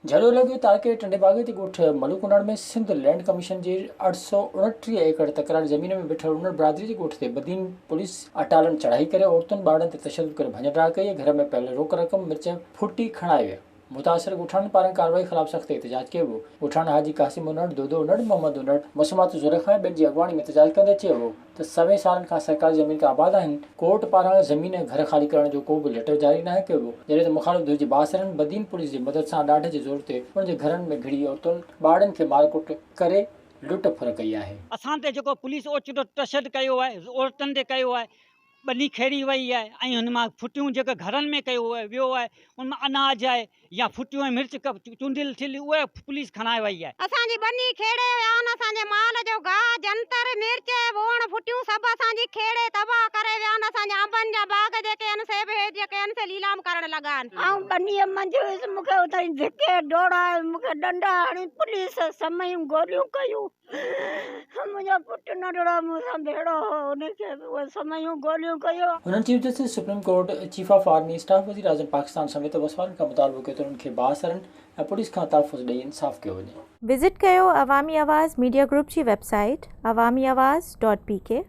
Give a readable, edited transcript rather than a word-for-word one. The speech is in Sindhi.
جهڏو لڳ تعلقي ٽنڊي باگي جي ڳوٺ ملوڪ انڙ ۾ سنڌ لينڊ ڪميشن جي 829 ايڪڙ تڪراري زمين ۾ بيٺل انڙ برادري جي ڳوٺ تي بدين پوليس اٽالن چڙهائي ڪري عورتن ٻارڙن تي تشدد ڪري ڀڃ ڊاهه ڪئي ۽ گهر ۾ پيل روڪ رقم مرچ ڦٽي کڻائي ويا. متاثر ڳوٺاڻن پاران ڪارروائي خلاف سخت احتجاج ڪيو ويو. ڳوٺاڻن حاجي قاسم انڙ، دودو انڙ، محمد انڙ، مسمات زليخا ۽ ٻين جي اڳواڻي ۾ احتجاج ڪندي چيو ويو ته سوين سالن کان سرڪاري زمين تي آباد آهن، ڪورٽ پاران زمين ۽ گهر خالي ڪرڻ جو ڪو به ليٽر جاري ناهي ڪيو ويو، جڏهن ته مخالف ڌر جي بااثرن بدين پوليس جي مدد سان ڏاڍ جي زور تي انهن جي گهرن ۾ گهڙي عورتن، ٻارڙن کي مارڪٽ ڪري لٽ ڦر ڪئي آهي. اسان تي جيڪو پوليس اوچتو تشدد ڪيو آهي، عورتن تي ڪيو آهي، ٻني کيڙي وئي آهي ۽ هن مان ڦٽيون جيڪي گهرن ۾ ڪيو ويو آهي ان مان اناج آهي يا ڦٽيون ۽ مرچ چونڊيل ٿيل اهي پوليس کڻائي وئي آهي. اسان جي ٻني کيڙي ويا آهن اسان جي مال جو گاهه جنتر مرچ ووڻ ڦٽيون سڀ اسان جي کيڙي تباهه ڪري ويا آهن اسان جا انبن جا باغ جيڪي آهن سي به هي جيڪي آهن سي ليلام ڪرڻ لڳا آهن. آئون ٻنيء منجهه هيس مون کي اتان ئي ڌڪي ڊوڙائي مون کي ڏنڊا هڻي پوليس سميون گوليون ڪيون. منهنجو پٽ ننڍڙو مون سان ڀيڙو هو ان کي به اهي سميون گوليون ڪيو. هنن chief justice supreme court, chief of army staff, وزيراعظم پاڪستان سميت وسوارن کان مطالبو ڪيو ته انهن کي بااثرن ۽ پوليس کان تحفظ ڏئي انصاف ڪيو وڃي. وزٽ ڪيو عوامي آواز ميڊيا گروپ جي website Awami Awaz dot P K.